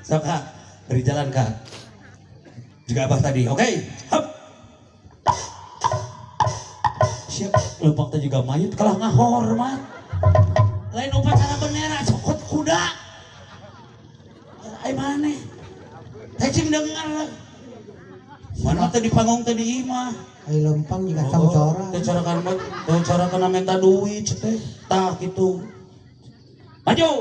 Sok Kak, beri jalan Kak. Juga abah tadi. Oke, hop. Siap, lempang teh juga mayit kalah ngahormat. Lain upacara bendera cokot kuda. Ai maneh? Teh cing dengar. Mana teh di panggung teh di imah. Ai lempang juga congcoran. Teh cara kan teh cara kana minta duit teh. Tah kitu. Maju.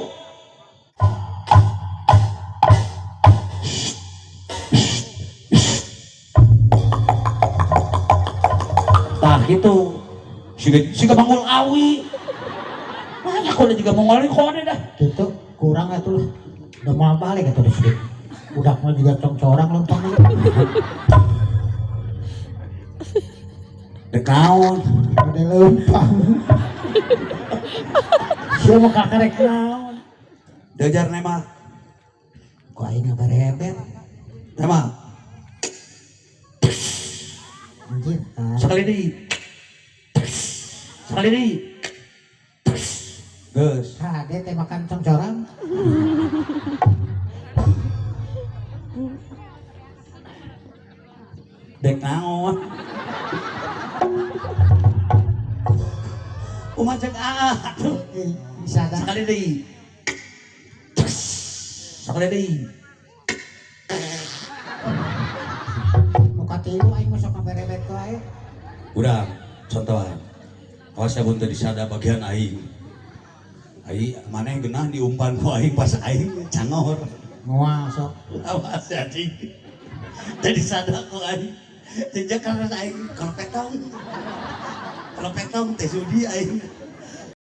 Tah gitu. Siga manggul awi. Banyak kode juga mongol kode dah. Gitu kurang atuh. Udah mau balik atuh di sini. Udah mau juga congcorang lempang. Dek naon? Ada lempang. Sia mah kakarek naon? Diajar nema. Ku aing ngabarebet. Nema. Anjir. Sekali deui. Sekali deui. Geus. Hade teh makan congcorang. Dek naon? Kumaha cek atuh? Bisa dah. Sekali deui. Sekali deui. Muka tilu aing mah sok ngaberebet wae. Urang contohan. Awas ya bun teu disada bagian aing. Aing maneh geunah diumpan ku aing pas aing cangor. Moal sok. Awas ya anjing. Teu disada ku aing. Jejak karena aing kalau petong. Kalau petong teh sudi aing.